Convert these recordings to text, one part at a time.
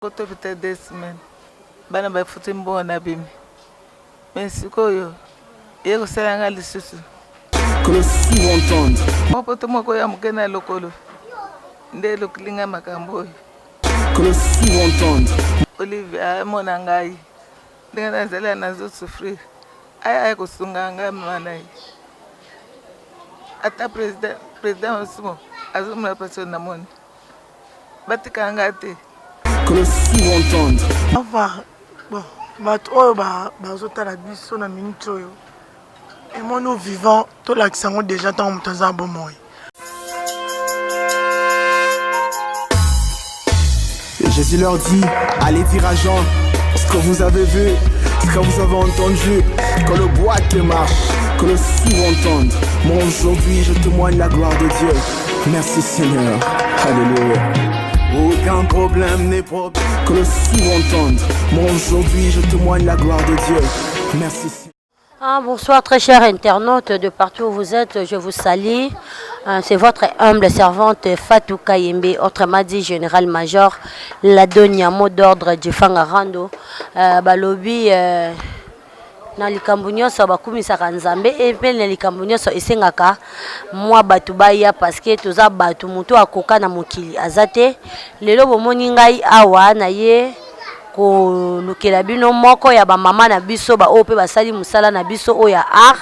Koto hôpital 2 semaines, bana bafuti mbongo, na bimi, mais sikoyo ye kosala nga lisusu. Que le sourd entende. Moko to moko ya moke na lokolo nde elokilinga makambo oyo. Que le sourd entende. Olive amona ngai ndenge nazali, nazosouffrir, aya aya kosunga ngai mama na ye. Ata président Masumo azomona mpasi oyo namoni, batika ngai te. Que le sourd entende. Enfin bon, bato oyo bazotala biso na minute oyo, emoni vivant, tolakisa yango déjà ntango moto aza bomoi. Et Jésus leur dit, allez dire à Jean ce que vous avez vu, ce que vous avez entendu, que le boiteux marche, que le sourd entende. Moi aujourd'hui, je témoigne la gloire de Dieu. Merci Seigneur. Alléluia. Aucun problème n'est problème. Que le sourd entende. Moi aujourd'hui, je témoigne la gloire de Dieu. Merci Seigneur. Ah, bonsoir très chers internautes de partout où vous êtes, je vous salue. C'est votre humble servante Fatou Kayembe, autrement dit général-major, la donia mot d'ordre du Fangarando. Balobi na likambo nyonso bakumisaka Nzambe e mpe na likambo nyonso esengaka mwa bato baya, parce que toza bato, moto akoka na mokili aza te. Lelo bomoni ngai awa na ye kolukela bino moko ya bamama na biso baoyo mpe basali mosala na biso oyo ya art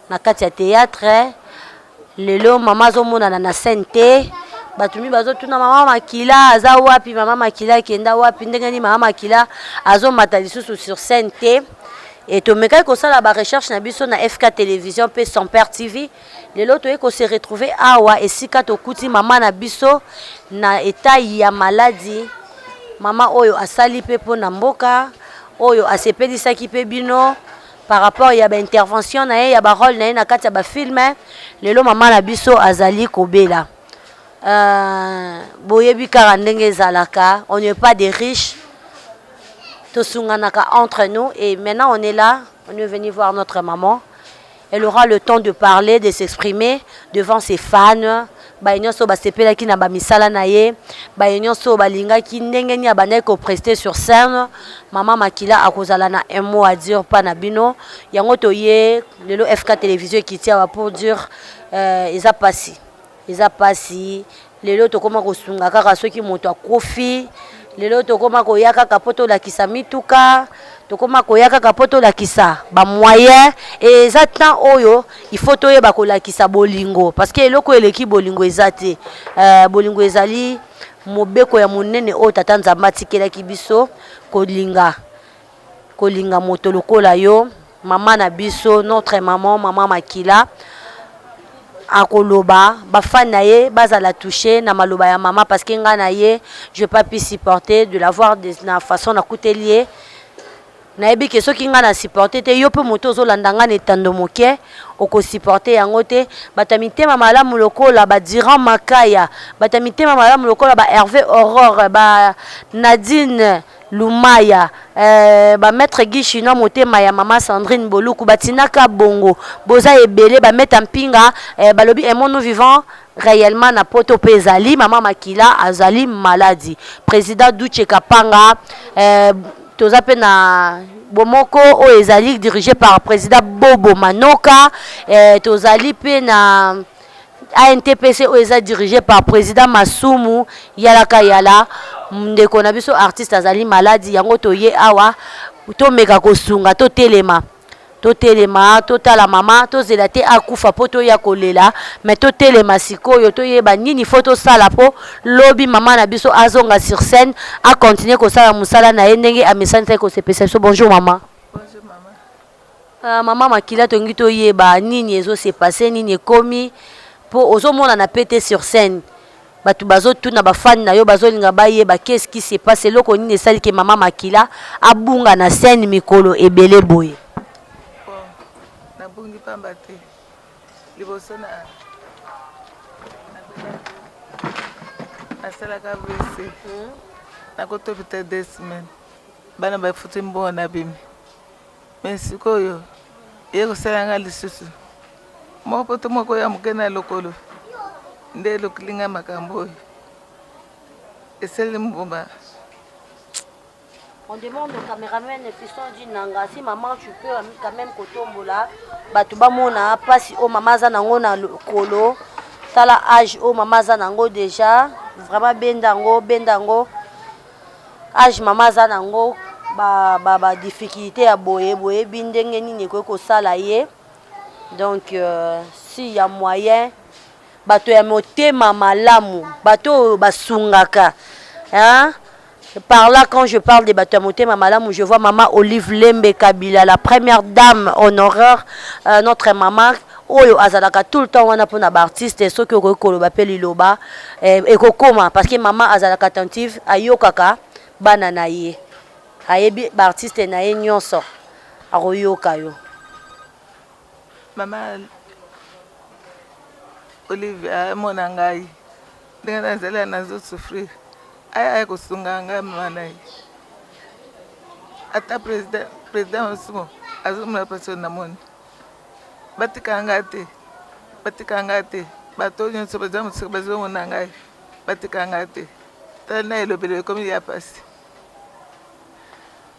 na kati ya théâtre. Lelo mama azomonana na scène te. Bato mi bazotuna: mama Makila aza wapi? Mama Makila akenda wapi? Ndenge nini mama Makila azomata lisusu sur scène te? E tomekaki kosala barecherche na biso na FK Télévision mpe Son Père TV. Lelo toye kose retrouver awa esika tokuti mama na biso na etai ya maladi. Mama oyo asali mpe mpo na mboka oyo, asepelisaki mpe bino par rapport ya baintervention na ye, ya barole na ye na kati ya bafilm. Lelo mama na biso azali kobela. Boyebi kaka ndenge ezalaka, on n'est pas des riches, tosunganaka entre nous. Et maintenant on est là, on est venu voir notre maman. Elle aura le temps de parler, de s'exprimer devant ses fans, baye nyonso basepelaki na bamisala na ye, baye nyonso balingaki ndenge nini abandaki koprester sur scène. Mama Makila akozala na un mot à dire mpa na bino. Yango toye lelo, FK Télévision ekiti awa pour dire eza pasi, eza pasi. Lelo tokóma kosunga kaka soki moto akufi. Lelo tokóma koya kaka mpo tolakisa mituka, tokóma koya kaka mpo tolakisa bamoyen. E eza temps oyo il faut toyeba kolakisa bolingo, parce que eloko eleki bolingo eza te. Bolingo ezali mobeko ya monene oyo Tata Nzambe atikelaki biso, kolinga, kolinga moto lokola yo. Mama na biso, notre maman, mama Makila akoloba, bafani na ye bazala touché na maloba ya mama, parce que ngai na ye, je pas pu supporter de la voir na façon nakuteli ye. Nayebi ke soki ngai na supporte te, yo mpe moto ozolanda ngai na etando moke okosupporte yango te. Bato ya mitema malamu lokola baDurant Makaya, bato ya mitema malamu lokola ba Hervé Aurore, ba Nadine Lumaya, bamaître Guy Chinois, motema ya mama Sandrine Boluku, batinaka bongo, boza ebele, bameta mpinga, balobi aimons nous vivant réellement na poto mpe ezali mama Makila azali maladi. Président Duche Kapanga, toza mpe na bomoko oyo ezali dirigé par président Bobo Manoka, tozali mpe na ANTPC oyo eza dirigé par président Masumu Yalaka Yala. Ndeko na biso artiste azali maladi, yango toye awa tomeka kosunga, totelema, totelema, totala mama, tozela te akufa mpo toya kolela, me totelema sikoyo, toyeba nini fo tosala mpo lobi mama na biso azonga sur scène, acontinue kosala mosala na ye ndenge amesanisaki kosepesa biso. Bonjour mama. Bonjour mama. Mama Makila, tongi toyeba nini ezose passer, nini ekomi mpo ozomonana pe te sur scène. Bato bazotuna, bafani na yo bazolinga bayeba qu'est-ce qui se passe, eloko nini esali ke mama Makila abunga na scène mikolo ebele boye. Bon, nabungi pamba te. Liboso na nasalaka AVC, nakota hôpital 2 semaines, bana bafuti mbongo, na bimi, mais sikoyo ye kosala nga lisusu moko poto moko ya moke na lokolo nde elokilinga makambo oyo esali mbuma. On demande au cameraman Fiston Dinanga si maman tu peux quand même kotombola bato bamona mpasi oyo mama aza nango na lokolo. Tala age oyo mama aza nango déjà, vraiment benda yango, benda yango, age mama aza nango, ba difficulté ya boye, boyebi ndenge nini ekoki kosala ye. Donc si ya moyen, bato ya motema malamu, bato oyo basungaka, hein? Par là, quand je parle de bato ya motema malamu, je vois maman Olive Lembe Kabila, la première dame honoraire, notre maman oyo azalaka tout le temps wana mpona baartiste. Soki okoki koloba mpe liloba ekokoma, parce que mama azalaka attentive, ayokaka bana na ye, ayebi baartiste na ye nyonso, akoyoka yo. Mama Olive amona ngai ndenge nazali, nazosouffrir, aya aya kosunga ngai. Mama na ye, ata président Masumo azomona mpasi oyo namoni. Batika ngai te, batika ngai te. Bato nyonso baza mosika bazomona ngai, batika ngai te. Tala na elobelo ekomi ya pasi.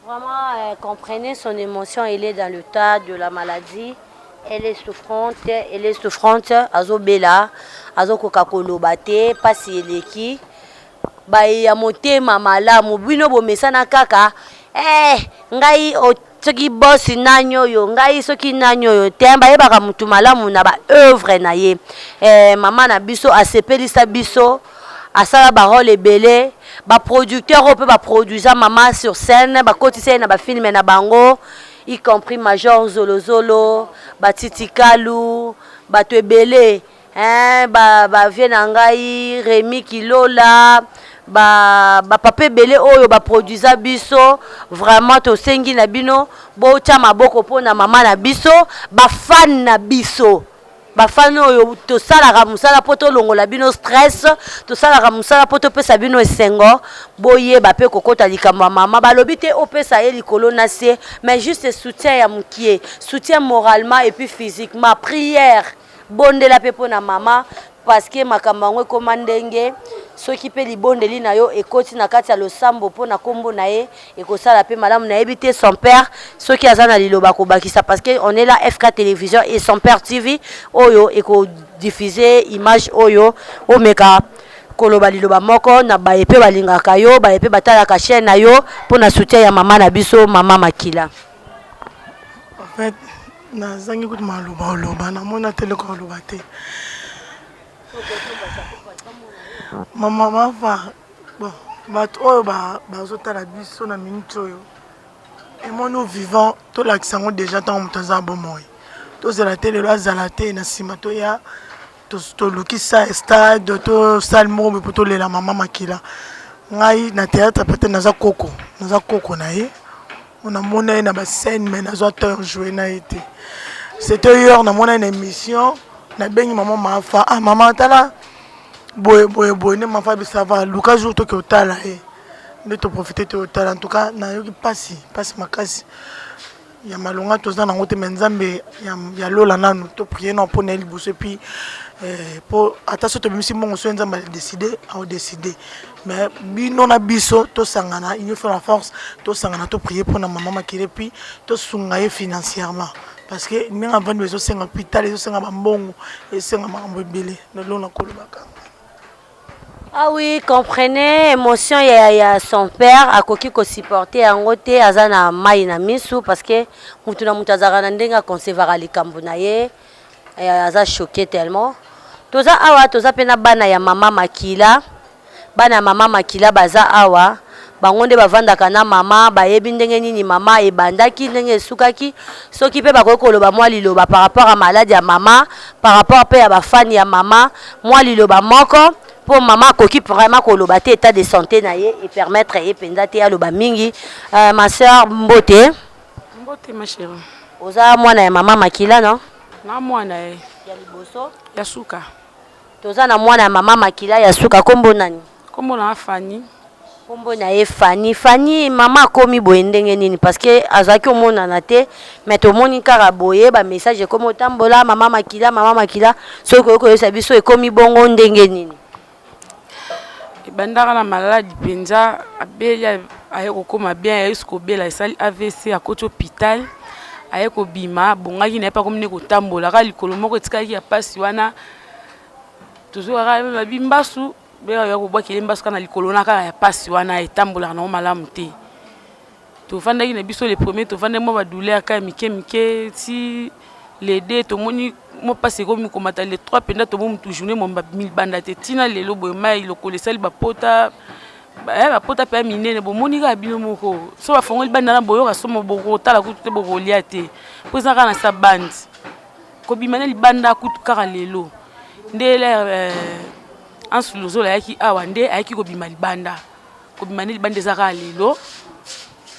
Vraiment, comprenez son émotion, elle est dans le tas de la maladie. Elle est souffrante, elle est souffrante, azobela, azokoka koloba te, pasi eleki. Baye ya motema malamu, bino bomesana kaka ngai soki bosi nani oyo, ngai soki nani oyo te, bayebaka mutu malamu na ba œuvre na ye. Mama na biso asepelisa biso, asala barole ebele. Baproducteur oyo mpe baproduisa mama sur scène, bakotisa ye na bafilme na bango, y compris Major Zolozolo, Batitikalu, bato ebele, hein, bavie na ngai Remi Kilola, bapapa ebele oyo baproduisa biso. Vraiment, tosengi na bino botya maboko mpona mama na biso. Bafani na biso, bafani oyo tosalaka mosala mpo tolongola bino stress, tosalaka mosala mpo topesa bino esengo, boyeba mpe kokɔta likambo ya mama. Balobi te opesa ye likolo na se, mais juste soutien ya mokie, soutien moralement et puis physiquement, prière, bondela mpe mpo na mama, parce que makambo yango ekóma ndenge soki mpe libondeli na yo ekoti na kati ya losambo mpo na nkombo na ye, ekosala mpe malamu. Nayebi te son père soki aza na liloba kobakisa, parce que on est là, FK Télévision et Son Père TV oyo ekodiffuse image oyo. Omeka koloba liloba moko na baye mpe balingaka yo, baye mpe batalaka chaîne na yo, mpo na soutien ya mama na biso, mama Makila. En fait, nazangi kutu maloba oloba, namoni ateleko oloba te. Mama Mafa, bon, bato oyo bazotala biso na minute oyo, emoni vivant, tolakisa yango déjà ntango moto aza bomoi. Tozela te lelo azala te, na nsima toya tolukisa stade to salle moko boye mpo tolela mama Makila. Ngai na théâtre peut-être naza koko, naza koko na ye. Namona ye na bascène, mais nazwa temps jouer na ye te. C'était hier, namona ye na émission, nabengi mama Mafa: "Ah mama, tala boye boye boye." Nde Mafa bisava luka jour toke otala ye, nde toprofite te otala. En tout cas, nayoki mpasi, mpasi makasi ya malonga toza nango te, mais Nzambe ya lola, nanu toprie na mpona ye liboso. Et puis mpo ata so tobimisi mbongo, so ye Nzambe adécide, aodécide. Mais bino na biso tosangana, union fait la force, tosangana, toprie mpona mama Makila, puis tosunga ye financièrement, parce que ndenge avandi ezosenga hôpital, ezosenga bambongo, ezosenga makambo ebele. Lelo nakolobaka. Ah oui, comprenez émotion ya son père, akoki kosupporte yango te, aza na mai na misu, parce que mutu na mutu azalaka na ndenge aconcevaka likambo na ye. Aza choqué tellement. Toza awa, toza mpe na bana ya mama Makila. Bana ya mama Makila baza awa, bango nde bavandaka na mama, bayebi ndenge nini mama ebandaki, ndenge esukaki. Soki mpe bakoki koloba mwa liloba par rapport ya maladie ya mama, par rapport mpe ya bafani ya mama, mwa liloba moko, mpo mama akoki vraiment koloba te, état de santé na ye epermettre ye mpenza te aloba mingi. Ma sœur, mbote. Mbote, ma chérie. Oza mwana ya mama Makila, no? Na mwana ye. Ya liboso? Ya suka. Toza na mwana ya mama Makila ya suka. Nkombo nani? Nkombo na Fani. Nkombo na ye Fani. Fani, mama akomi boye ndenge nini? Parce que azalaki omonana te, mais tomoni kaka boye bamessage ekomi otambola, mama Makila, mama Makila. Soki okoki koyebisa biso, ekomi bongo ndenge nini? Ebandaka na maladie mpenza, abeli. Aye kokoma bien, aye lisusu kobela, esali AVC, akoti hopital, aye kobima, abongaki na ye mpe akomi nde kotambola kaka likolo moko etikalaki ya mpasi wana. Tozoka kaka babi mbasu beka ya kobwakela mbasu kaka na likolo na kaka ya mpasi wana, etambolaka nango malamu te. Tovandaki na biso le premier, tovandaki mwa ba douleur kaka mike mike ti le 2, tomoni mwa mpasi ekomi komata. Le 3 mpenza tomoni mutu journée mobimba libanda te, ntina lelo boye mai lokolo esali bapota, bapota mpe ya minene. Bomoni kaka bino moko, so bafongoli banda na boyoka somo, bokotala kutu te, bokolia te, mpo eza kaka na sa bande kobima na libanda kutu. Kaka lelo nde lere Anse Luzolo ayaki awa, nde ayaki kobima libanda. Kobima nde libanda eza kaka lelo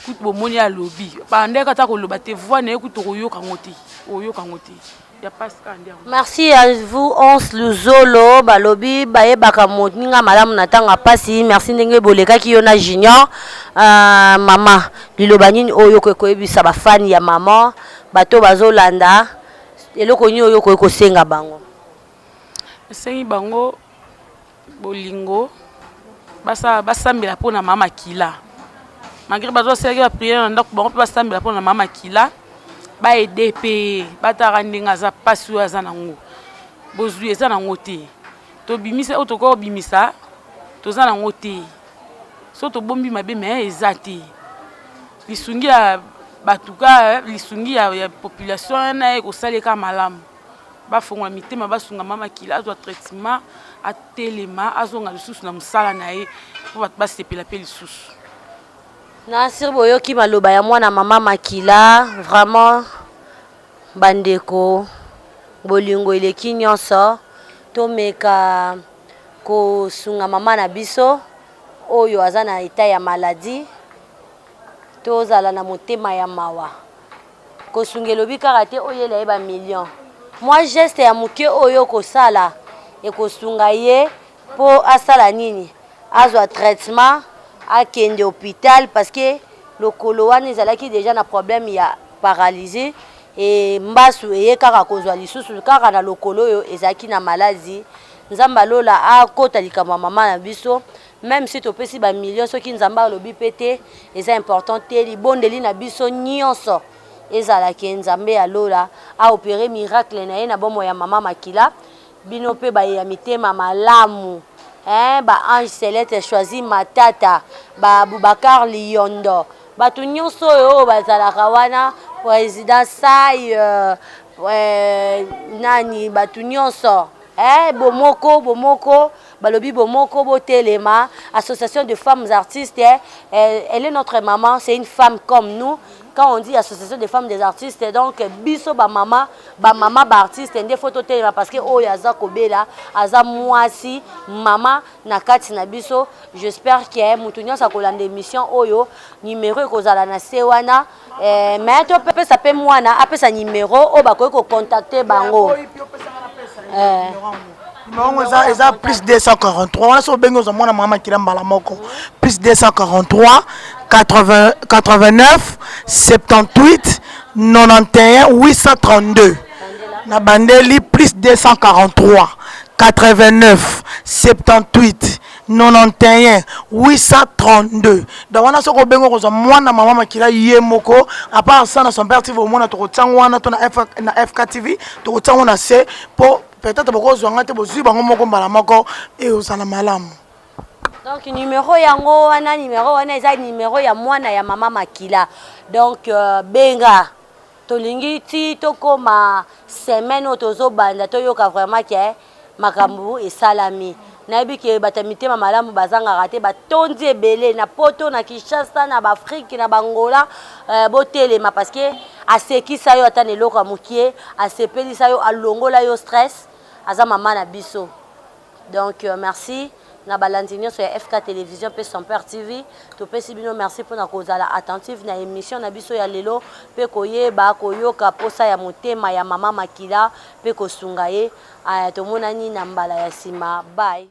kutu. Bomoni, alobi bandeki ata koloba te, voix na ye kutu okoyoka yango te, oyoka yango te, ya pasi kaka nde yango. Merci à vous Ons Luzolo. Balobi bayebaka moninga malamu na ntango ya pasi. Merci ndenge bolekaki yo na Junior. Mama, liloba nini oyo okoki koyebisa bafani ya mama, bato bazolanda? Eloko nini oyo okoki kosenga bango? Esengi bango bolingo, basambela mpona mama Makila. Malgré bazosalaki baprière na ndako bango, mpe basambela mpona mama Makila, baaider mpe bataka ndenge aza, mpasi oyo aza nango, bozwi eza nango te. Tobimisa oyo tokoki kobimisa, toza nango te. So tobombi mabe, me eza te. Lisungi ya bato ka, lisungi ya population wana ekosaleka malamu. Bafongola mitema, basunga mama Makila, azwa traitement, atelema, azonga lisusu na mosala na ye, mpo bato basepela mpe lisusu. Nasir, boyoki maloba ya mwana mama Makila. Vraiment bandeko, bolingo eleki nyonso. Tomeka kosunga mama na biso oyo aza na état ya maladie. Tozala na motema ya mawa. Kosunga elobi kaka te oyela ye bamillion. Mwa geste ya moke oyo kosala ekosunga ye mpo asala nini? Azwa traitement, akende hôpital, parce que lokolo wana ezalaki déjà na problème ya paralysie e mbasu eye kaka kozwa lisusu kaka na lokolo oyo ezalaki na maladie. Nzambe alola akota likambo ya mama na biso. Même si topesi bamillion, soki Nzambe alobi mpe te, eza important te. Libondeli na biso nyonso ezalaki Nzambe ya lola aopérer miracle na ye na bomoi ya mama Makila. Bino mpe baye ya mitema malamu, hein, ba Ange Celeste, Choisi Matata, ba Abubakar Liyondo, bato nyonso oyo oyo bazalaka wana, président Sai, nani, bato nyonso, eh, bomoko, bomoko, balobi bomoko, botelema. Association de femmes artistes, eh, elle est notre maman, c'est une femme comme nous. Quand on dit association des femmes des artistes, donc biso bamama, bamama baartiste nde faut totelema, parce que oyo aza kobela aza mwasi, mama na kati na biso. J'espère que moto nyonso akolanda émission oyo, numéro ekozala na se wana, mais topesa mpe mwana apesa numéro oyo bakoki kocontacter bango. Numéro yango eza plus 243 wana. So obengi, ozwa mwana mama Makila mbala moko. Plus 243 80, 89 78 91 832. Na bandeli, plus 243 89 78 91 832. Donc wana soki obengi, okozwa mwana mama Makila ye moko. À part ça, na Son Père TV omona tokotiango wana, to na FK TV tokotiango na se, mpo peut-être bokozwa nga te, bozwi bango moko mbala moko, eozala malamu. Donc numéro yango wana, numéro wana eza numéro ya mwana ya mama Makila. Donc benga. Tolingi ti tokóma semaine oyo tozobanda, toyoka vraiment ke makambo esalami. Nayebi ke bato ya mitema malamu bazangaka te, batondi ebele na Poto, na Kinshasa, na baAfrike, na Bangola. Botelema, parce que asekisa yo ata na eloko ya mokie, asepelisa yo, alongola yo stress, aza mama na biso. Donc merci na balandi nyonso ya FK Télévision mpe Son Père TV. Topesi bino merci mpona kozala attentive na émission na biso ya lelo, mpe koyeba koyoka posa ya motema ya mama Makila mpe kosunga ye. Tomonani na mbala ya nsima. Bye.